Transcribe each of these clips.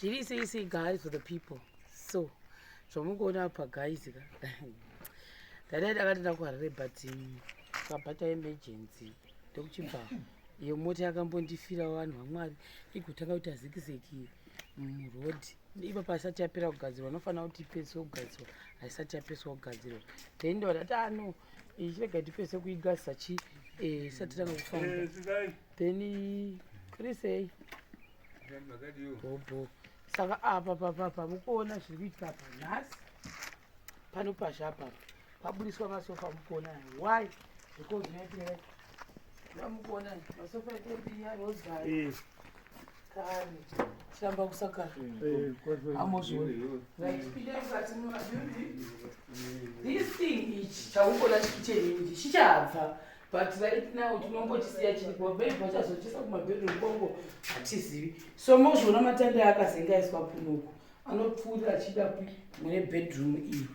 Zviri sei sei, guys, for the people? So zvamukuona apa, guys ka, ndadai ndakati ndakuHarare, but kabata emergency, ndokuchibva iyo mota yakambondifira. Vanhu vaMwari, igotanga kuita zigzag muroad ipapo, asati yapera kugadzirwa. Anofanira kuti ipedziswe kugadzirwa, haisati yapedziswa kugadzirwa. Then ndobva ndati, ano ichirega tipese kuigadzisa chi isati tanga kufamba. Then kuri sei? Bhobho. Saka apa papapa mukuona zviri kuitika apa nhasi pano pasha apa paburiswa masofa mukuona. Why? Because unoitira vamukuona masofa edu yaroza kare tiramba kusakara amozviona. Right, pindai mukati. This thing ichi chaungoona chikicheni ichi chichabva, but right now tinongochisiya chiripo. Maybe vachazochisa kumabedroom kongo, hatizivi. So mozviona matanda akazengaiswa kunoku, anopfuurira achida mune bedroom iyi.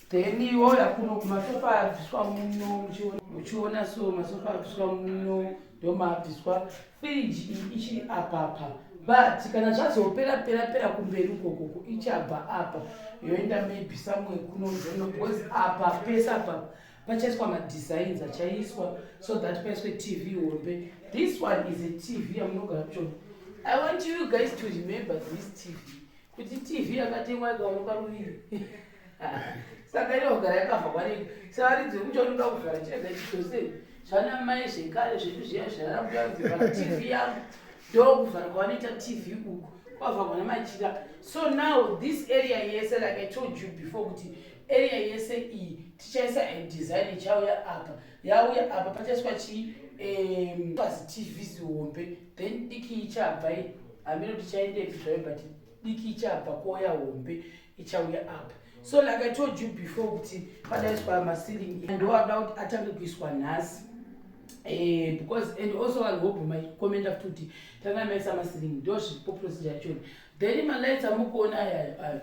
Then iwoya kuno kumasofa abviswa muno, muchiona. So masofa abviswa muno, ndomaabviswa. Firiji iyi ichiri apapa, but kana zvazopera pera pera kumberi ukokoko, ichabva apa yoenda maybe somewhere kuno, don't because apa pese apa pachaiswa madesigns achaiswa so that paiswe TV hombe. This one is a TV yamunogara kuchona. I want you guys to remember this TV, kuti TV yakatengwa ikaonekwa ruviri, saka inogara yakavha kwanei. Savaridzi vekuchonoda kuvhara, chirega chidose zvana mai zvekare zvedu zviya zvarambuyavhara TV yangu, ndokuvhara kwavanoita TV uku kwavharwa nemachira. So now this area yese, like I told you before, kuti area yese iyi tichaisa a design ichauya apa. Yauya apa, pachaiswa chi pazi TV zihombe, then diki ichabva iyi, hameno tichaendepi zvayo, but diki ichabva kouya hombe ichauya apa. So like I told you before kuti padaiswa maceiling, ndoada kuti atange kuiswa nhasi, because and also vanhu vobvuma comment after kuti tanga maisa maceiling, ndo zviripo procedure yachona. Then malights amukuona ayayo ayo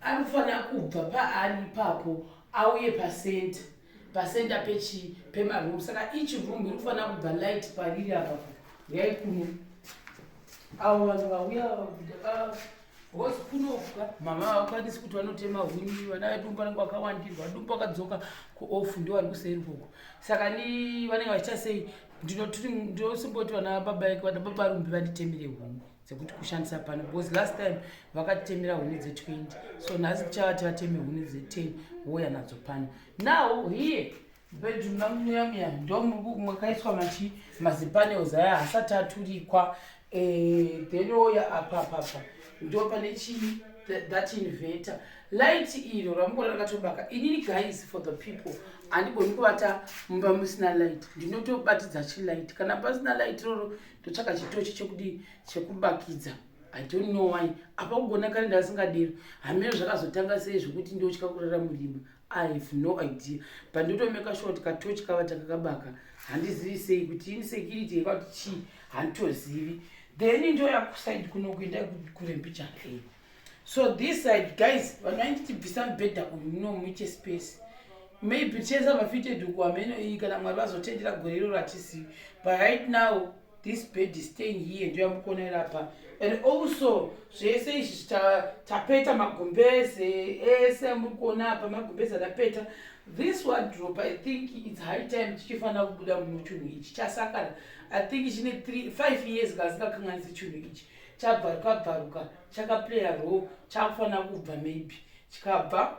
anofanira kubva paari ipapo auye pacenter, pacenter pechi pemaroom. Saka each room iri kufanira kubva light pariri apapo. Uyai kuno, avo vanhu vauya, because kunoka mama vakwanisi kuti vanotema huni, vana vedu vanenge vakawandirwa. Dumbu vakadzoka kuoff, ndo vari kuseri koko. Saka ni vanenge vachiita sei? Ndinosimboti vana baba, vana baba rumbi vanditemere huni dzekuti kushandisa pano, because last time vakatitemera huni dze20. So nhasi tichavati vateme huni dze10, wouya nadzo pano. Now here, bedroom namunoyamiya, ndo makaiswa machi mazipanels aya, hasati aturikwa. Then oya apa papa, ndo pane chii, that inverter light iro ramukona rakatobaka. Inini, guys, for the people, handigoni kuvata mumba musina light. Ndinotobatidza chilight. Kana pasina light roro, ndotsvaka chitochi chekudii, chekubakidza. I don't know why. Apa kugona kare ndasingadiro, hameno zvakazotanga sei zvekuti ndotya kurara murima. I have no idea, but ndotomeka sure kuti katochi kavata kakabaka. Handizivi sei kuti insecurity yekati chii, handitozivi. Then ndoya kuside kuno, kuenda kurembichana. So this side, guys, vanhu vainditi bvisa mubhedha uyu muno muite space. Maybe tichaisa mafitted uku, hameno iyi, kana Mwari vazotendera gore iroro, hatisivi. But right now this bed is staying here, ndoyamukona irapa. And also zvese izvi tapeta magumbeze ese amuri kuona apa, magumbeze atapeta. This wardrobe, I think it's high time tichifanira kubuda muno. Chinhu ichi chasakara. I think chine 5 years kasingakanganisi. Chinhu ichi chabvaruka bvaruka, chakaplaya role, chakufanira kubva. Maybe chikabva,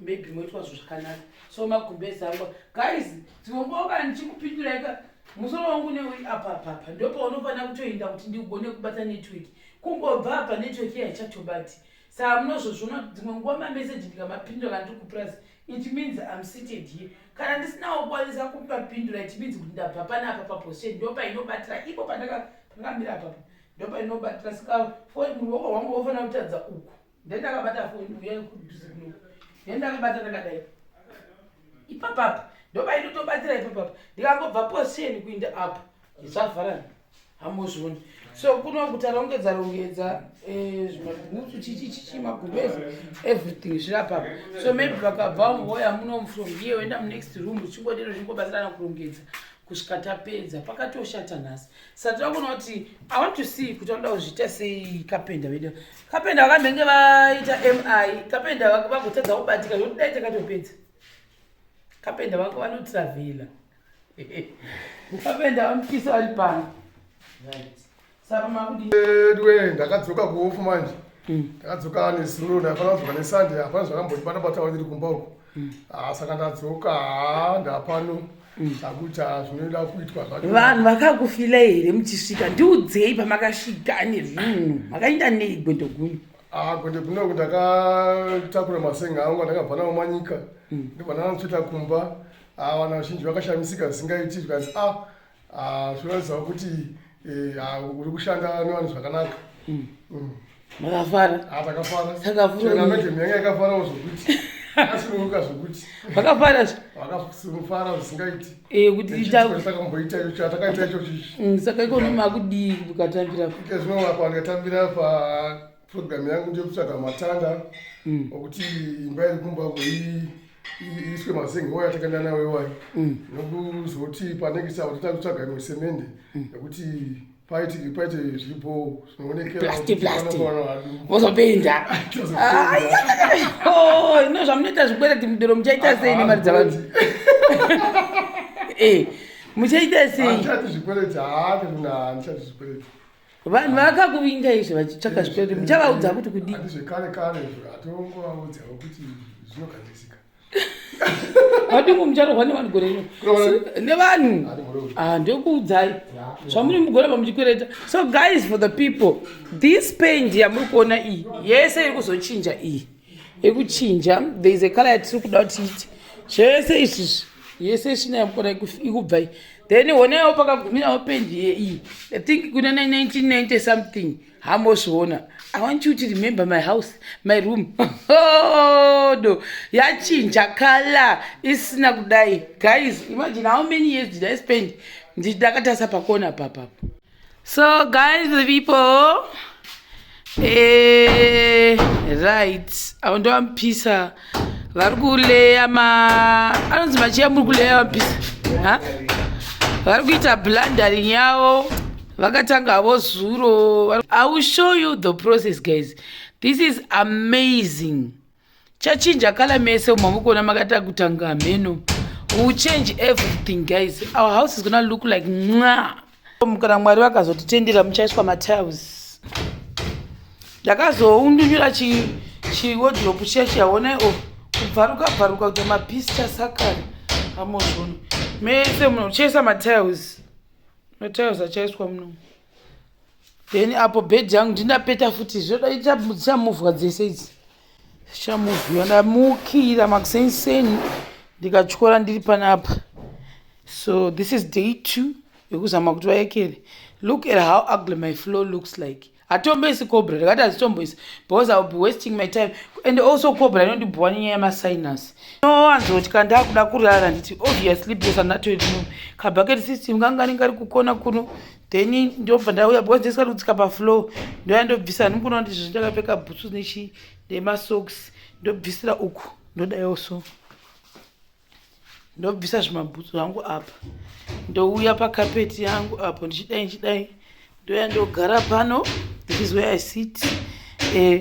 maybe moitwa zvo zvakanaka. So magumbezi angu, guys, dzimwe nguva kana ndichikupinduraika, musoro wangu neuri apa apapa, ndopaunofanira kutoenda kuti ndigone kubata network. Kungobva apa, network iya haichatobati. Saka munozozviona dzimwe nguva mameseji ndikamapindura kana ndiri kupurazi, it means I'm seated here. Kana ndisina kukwanisa kupapindura, it means kuti ndabva panapa paposition, ndopainobatira ipo pandakamira apapo, ndopainobatira. Saka ruoko rwangu rwofanira kutaridza uku, ndendakabata foni. Uyai kudhuze kunoku, ndendakabata ndakadai ipapapa, ndopainotobatira ipapapa. Ndikangobva position kuinda apa, zvavharana, hamuzvioni. So kuno kutarongedza rongedza zvimabhutsu, chichi chichi, magumbezi, everything zviri apapa. So maybe vakabva voya muno, from here voenda munext room, chingodero, chingobatsirana kurongedza. Kusvika tapedza pakatoshata nhasi. Saka toda kuona kuti, I want to see kuti vanoda kuzviita sei. Kapenda vedu, kapenda vakambenge vaita mi kapenda, vagotadza kubatika zvokuti dai takatopedza. Kapenda vangu vanotravhela, kapenda vamupisa vari pano, right? Saka makudi Edwe, ndakadzoka kuoff manje. Ndakadzoka nezuro, ndafanira kudzoka neSunday, hapana zvakambondibata bata ndiri kumba uko. Ah, saka ndadzoka, ha, ndapano takuita zvinoda kuitwa zvacho. Vanhu vakakufila here muchisvika? Ndiudzei, pamakasvika nezvinhu makaenda nei gwendo gunu? Ah, gwendo guno ndakatakura masenga angu andakabva nawo manyika, ndobva ndanotsveta kumba. Ah, vanhu vazhinji vakashamisika zvisingaiti, zvikanzi, "Ah, ah, zvinoratidzawo kuti ah, uri kushanda nevanhu zvakanaka." Makafara? Ah, takafara. Saka Chero madam yanga yakafarawo zvokuti akasununguka zvokuti. Vakafara? Vakafara zvisingaiti. Kuti Nechiitiko chatakamboita icho, chatakaita icho chichi. Saka ikono makudii mukatambira? Ike zvino apa ndikatambira pa program yangu ndeyekutsvaga matanda okuti imba iri kumba iiswe mazengi oya takaenda nawo iwayo, nokuzoti panenge savo toita kutsvaga imwe semende yekuti paite zviripo zvinoonekera. Plasti plasti, vozopenda ino zvamunoita zvikwereti mudoro. Muchaita sei nemari dzavanhu? Muchaita sei? Handichati zvikwereti, haati munhu, handichati zvikwereti. Vanhu vakakuvinga izvi vachitsvaka zvikwereti, muchavaudza kuti kudii? Handi zvekare kare izvo, hatongovaudzawo kuti zvinogadzisika. Vadingu, mucharohwa nevanhu gore rino. Nevanhu. Handi murove. Ah, ndokuudzai zvamuri mugoramba muchikwereta. So guys, for the people, this paint yamuri kuona iyi yese iri kuzochinja, iyi iri kuchinja. There is a color yatiri kuda kuti iite zvese izvizvi, yese isvina yamukona ikubva iyi. Then honaiwo pakagumirawo pendi yeiyi, I think kuna 1990 something, hambozviona. I want you to remember my house, my room. Oh, no, yachinja color isina kudai. Guys, imagine how many years did I spend ndakatarisa pakona papapo. So guys, the people, right, avo ndovamupisa vari kuleya ma anonzi machiya. Muri kuleya vamupisa ha, vari kuita plastering yavo, vakatanga havo zuro. I will show you the process, guys. This is amazing. Chachinja color mese mamukuona makata kutanga mheno. Will change everything, guys. Our house is gonna look like mwa. Kana Mwari vakazotitendera, muchaiswa matiles. Ndakazoundunyura chiwardrobe chiya chiyaonai o kubvaruka bvaruka kuita mapisi, chasakara amozvono mese muno. Uchaisa matiles, matiles achaiswa muno. Then apo bed yangu ndinapeta futi, zvoda dzichamuvhwa dzese idzi, zichamuvhiwa. Ndamukira makuseniseni, ndikatyora ndiri panapa. So this is day two yekuzama kuti vayekere. Look at how ugly my floor looks like. Hatomboisi cobra, ndakati hazitomboisi because I will be wasting my time, and also cobra inondibhowa nenyaya yemasinus. Nowanzotya ndakuda kurara, nditi obviously because handatoino kabucket system kanga kari kukona kuno. Then ndobva ndauya because ndisingadi kutsika pafloor, ndoya ndobvisa. Handikuona kuti izvozvi ndakapfeka bhutsu nechi nemasocks, ndobvisira uku, ndodaiwo. So ndobvisa zvimabhutsu zvangu apa, ndouya pakapeti yangu apo, ndichidai ndichidai, ndoya ndogara pano. This is where I sit.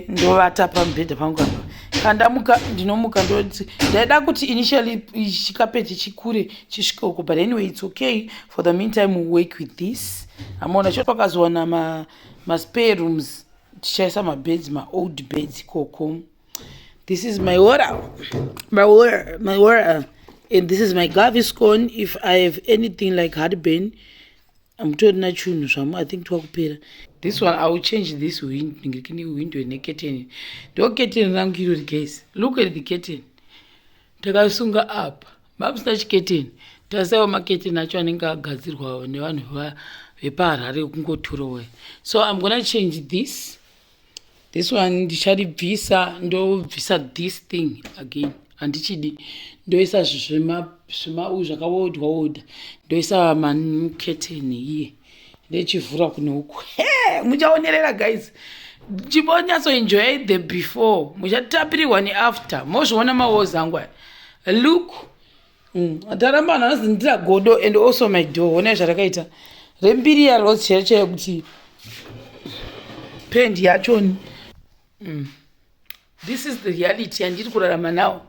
Ndovata pamubhedha pangu apa. Kandamuka, ndinomuka ndoti ndaida kuti initially chikapeti chikure chisvike uko, but anyway, it's okay. For the meantime, we work with this. Amaona cho pakazowana maspare rooms, tichaisa mabeds, maold beds ikoko. This is my water, my water, my water, and this is my Gaviscon if I have anything like heartburn. Amutorina chunhu zvamo, I think twakupera. This one, I will change this window, window necurtain. Ndo curtain rangu irori. Guys, look at the curtain takasunga apa. Mamusina chiketeni, tasaiwo maketeni acho anenge agadzirwa nevanhu vepaHarare kungoturowe. So I'm gonna change this one. Ndicharibvisa, ndobvisa this thing again, handichidi. Ndoisa zvimau zvakaodwa odha, ndoisa maketeni iye, ndechivhura kuno uku. Muchaonerera, guys, chimbonyatsoenjoy the before, muchatapirirwa neafter. Mozviona mawalls angu aya. Look. Taramba vanhu vanozi ndira godo and also my door. Honai zvarakaita rembiri yarose chaiyo chaiyo kuti pendi yachoni. This is the reality yandiri kurarama now.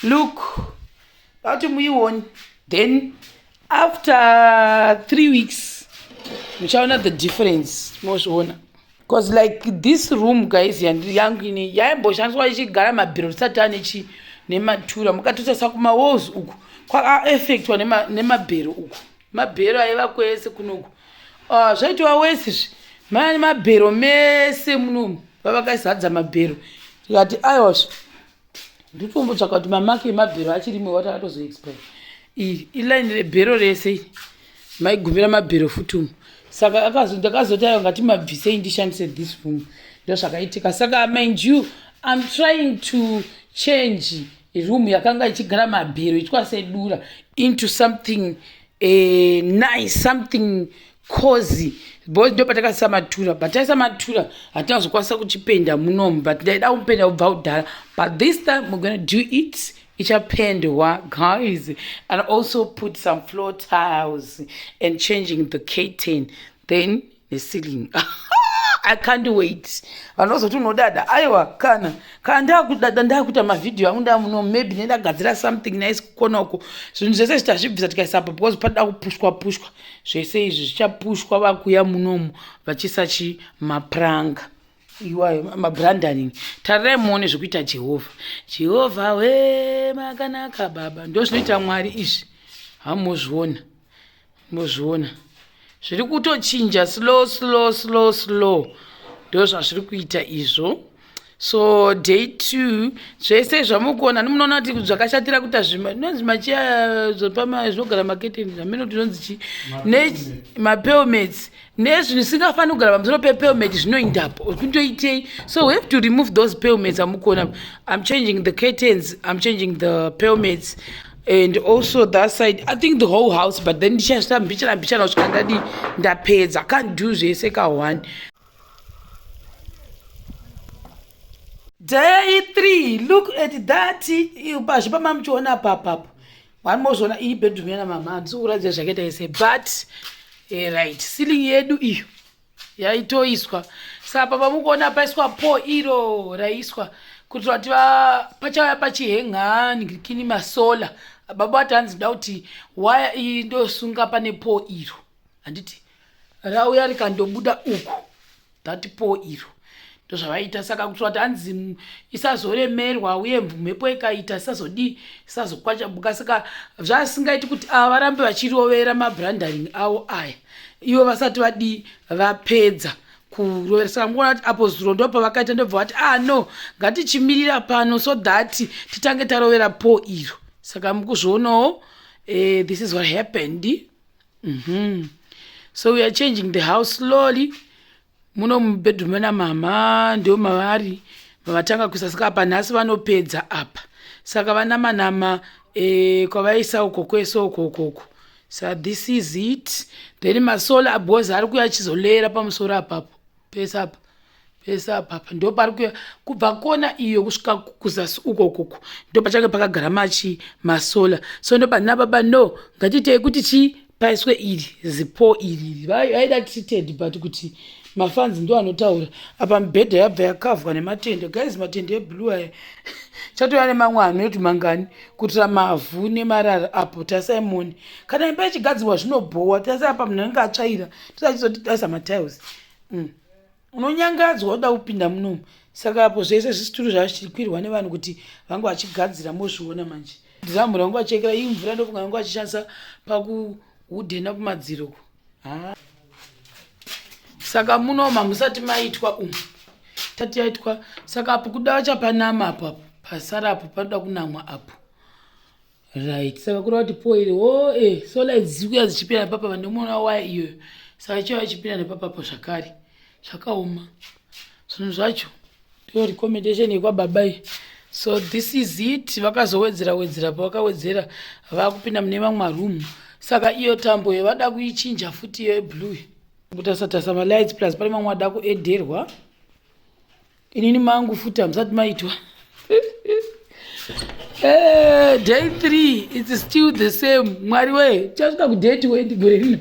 Look, vati muione, then after 3 weeks muchaona the difference, mozviona. Because like this room, guys, yangu ini yaimboshandiswa ichigara mabhero tisati anechi nematura. Mukatotarisa kumawalls uku kwakaaffectwa nemabhero uku, mabhero aiva kwese kunoku. Zvaitwa wesi zvi maya nemabhero mese munomu, vavakaizadza mabhero. Tikati aiwazve nditombotsvaka kuti mamaki emabhero achirimo, wati akatozoexpire. Iri iline rebhero rese iri, maigumira mabhero futi umu. Saka ndakazoti aiwa, ngatimabvisei ndishandise this room. Ndo zvakaitika. Saka mind you, I'm trying to change room yakanga ichigara mabhero, ichitwa sedura, into something nice, something cozy, because ndo patakasisa matura. But taisa matura, hatina kuzokwanisa kuchipenda munomu, but ndaida kupenda kubva kudhara. But this time we're gonna do it, ichapendwa, guys, and also put some floor tiles and changing the curtain, then the ceiling. I can't wait. Vanozoti unodada, aiwa, kana ndakudada, ndakuita mavhidhiyo angu ndamuno, maybe nendagadzira something nice kukona uko. Zvinhu zvese zvitazvibvisa tikaisa because panoda kupushwa pushwa. Zvese izvi zvichapushwa, vakuya munomu vachiisa chi mapranga iwayo, mabrandering. Tarirai muone zvekuita Jehovha. Jehovha we, makanaka baba. Ndo zvinoita Mwari izvi, hamuzviona, muzviona zviri kutochinja slow, slow, slow, slow. Ndo zvazviri kuita izvo. So day two, zvese zvamukuona, nimunoona kuti zvakashatira kuita zvinonzi machiya zvinogara maketeni, zvamene kuti zvinonzi chi mapelmets, nezvinhu zvisingafaniri kugara pamusoro pepelmet zvinoindapo kundoitei. So we have to remove those pelmets. Amukuona, I'm changing the curtains, I'm changing the pelmets, and also that side, I think the whole house. But then ndichazvita mbichana mbichana kusvika ndadi ndapedza. Can't do zvese ka1. Day 3, look at that. Pazvi pamamuchiona papapo wani, mozviona iyi bedroom yana mama. Handisi kuratidza zvakaita ese, but right, ceiling yedu iyo yaitoiswa. Saka papamukuona paiswa po iro raiswa kuitira kuti pachauya pachihenga kini masolar. Baba vati hanzi nda kuti waya iyi ndosunga pane po iro, handiti rauya rikandobuda uku, that po iro ndozvavaita. Saka kuitira kuti hanzi isazoremerwa uye mhepo ikaita isazodii, isazokwachabuka. Saka zvasingaiti kuti ava varambe vachirovera mabrandering avo aya ivo vasati vadii, vapedza kurovera. Saka mukuona kuti apo zuro ndo pavakaita, ndobva vati, "Ah no, ngatichimirira pano so that titange tarovera po iro." Saka mukuzvionawo, this is what happened. So we are changing the house slowly. Muno mubedroom namama ndio mavari mavatanga kuisa. Saka apa nhasi vanopedza apa. Saka vanamanama kwavaisa uko kwese uko ukoko. Saka this is it. Then masolar, because ari kuya achizolera pamusoro apapo pese apa, pese apapa ndo pari kuya kubva kona iyo kusvika kuzasi uko ukoko, ndo pachange pakagara machi masolar. So ndo pandina baba, no, ngatiitei kuti chi paiswe iri zipo iri. Vaida treated, but kuti mafanzi ndo anotaura. Apa mibhedha yabva yakavhwa nematende, guys, matende eblue aya. Chatouya nemamwe anoti mangani kuitira mavhu nemarara apo. Tasai moni kana imba ichigadzirwa zvinobhowa. Tasai apa, munhu anenge atsvaira, tisachizoti taisa matiles. Unonyangadzwa uda kupinda munomu. Saka apo zvese zvisituru zvazvichikwirwa nevanhu kuti vange vachigadzira. Mozviona manje, dhamu rangu vachekera ii mvura, ndofunga vange vachishandisa pakuhudhena kumadziro. Saka munoma musati maitwa umu, tati yaitwa. Saka apo kuda vachapanama apo, apo pasara apo panoda kunamwa apo, right? Saka kureva kuti po iri o solar dziri kuya dzichipinda nepapa, vandomuona waya iyoyo. Saka ichauya ichipinda nepapapo zvakare. Zvakaoma zvinhu zvacho. Ndiyo recommendation yekwababa iyi. So this is it. Vakazowedzera wedzera, pavakawedzera vakupinda mune mamwe marumu. Saka iyo tambo yavada kuichinja futi iyo yeblue, kutasatasa malights, plus pane mamwe ada kuedherwa. Inini mangu futi hamusati maitwa. Eh, day 3, it's still the same. Mwari we, chasvika kuday 20 gore rino.